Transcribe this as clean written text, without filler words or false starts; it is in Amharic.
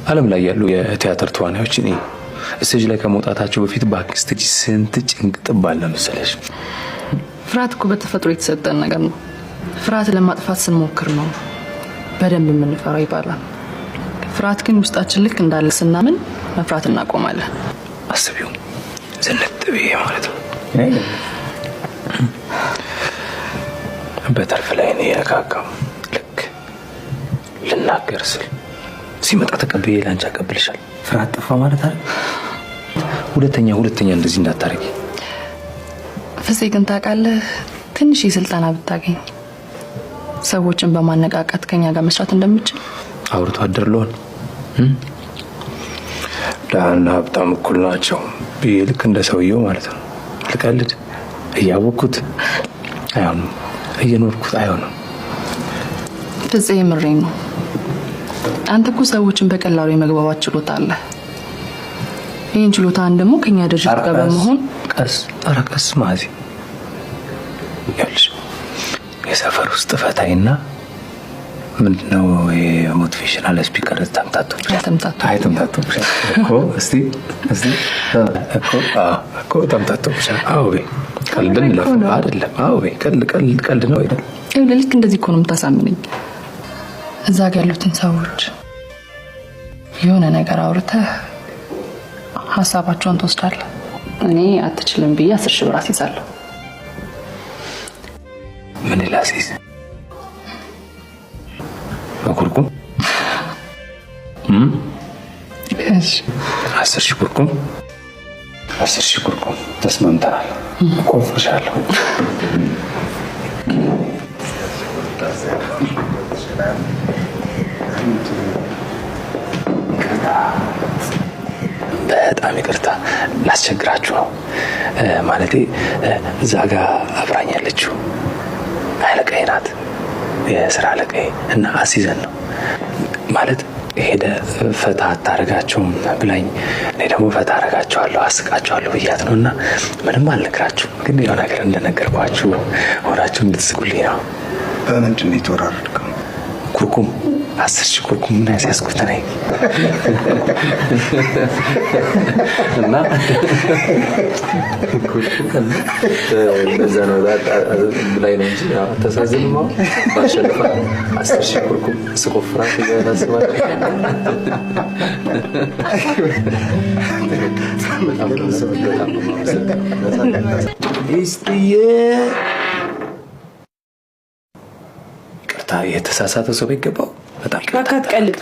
ዓለም ላይ ያሉ የቲያትር ተዋናዮች እኔ stage ላይ ከመውጣታቸው በፊት backstage ስንት ጭንቅ ጥብ አለ መሰለሽ። ፍርሃት እኮ በተፈጥሮ የተሰጠን ነገር ነው። ፍርሃት ለማጥፋት ስንሞክር ነው በደንብ የምንፈራው ይባላል። ፍርሃት ግን ውስጣችን ልክ እንዳለ ስናምን መፍራት እናቆማለን። አስቢው፣ ዝንጥ ብዬ ማለት ነው። Butterfly ነው የነካካው። ልክ ልናገር ስል ሲመጣ ተቀብዬ ላንቺ አቀብልሻል። ፍርሃት ጠፋ ማለት አይደል? ሁለተኛ ሁለተኛ እንደዚህ እንዳታረጊ። ፍፄ ግን ታውቃለህ፣ ትንሽ የስልጠና ብታገኝ ሰዎችን በማነቃቃት ከኛ ጋር መስራት እንደምችል። አውርቶ አደር ልሆን፣ ድሃና ሀብታም እኩል ናቸው ብዬ ልክ እንደ ሰውየው ማለት ነው። ልቀልድ እያወቅኩት አይሆንም፣ እየኖርኩት አይሆንም። ፍፄ የምሬን ነው። አንተ እኮ ሰዎችን በቀላሉ የመግባባት ችሎታ አለ። ይህን ችሎታን ደግሞ ከኛ ድርጅት ጋር በመሆን ቀስ፣ ኧረ ቀስ ማዚ። ይኸውልሽ፣ የሰፈር ውስጥ ፈታይና ምንድነው የ motivational speaker ተምታቶብሻል። ተምታቶ አይ፣ ተምታቶብሻል እኮ። እስቲ እስቲ እኮ፣ አዎ እኮ ተምታቶብሻል። አዎ በይ፣ ቀልድን ለፍ አይደለም። አዎ በይ፣ ቀልድ ቀልድ ቀልድ ነው አይደል? ይኸውልህ፣ ልክ እንደዚህ እኮ ነው የምታሳምነኝ። እዛ ጋ ያሉትን ሰዎች የሆነ ነገር አውርተህ ሀሳባቸውን ትወስዳለህ። እኔ አትችልም ብዬ 10,000 ብር አስይዛለሁ። ምን ላስይዝ? በኩርኩም። እሺ። 10,000 ኩርኩም፣ 10,000 ኩርኩም፣ ተስማምተናል። ቆፍርሻለሁ። በጣም ይቅርታ ላስቸግራችሁ ነው። ማለቴ እዛ ጋ አብራኝ ያለችው አለቃዬ ናት፣ የስራ አለቃዬ፣ እና አስይዘን ነው ማለት ሄደ ፈታ አታደርጋቸውም ብላኝ፣ እኔ ደግሞ ፈታ አደርጋቸዋለሁ፣ አስቃቸዋለሁ ብያት ነው። እና ምንም አልነግራችሁ፣ ግን የሆነ ነገር እንደነገርኳችሁ ሆናችሁ እንድትስቁልኝ ነው። በምንድን ነው የተወራረድከው? ኩርኩም፣ 10,000 ኩርኩም እና ያስያዝኩት እኔ እና እንደዛ ነው ላይ ነው እንጂ አታሳዝንም። አሁን ባሸንፋት 10,000 ኩርኩም ስቆፍራት እያላስባቸው በጣም ነው የማመሰግነው። ሚስትዬ፣ ይቅርታ፣ የተሳሳተ ሰው ቢገባው በጣም ይቅርታ። እባክህ አትቀልድ።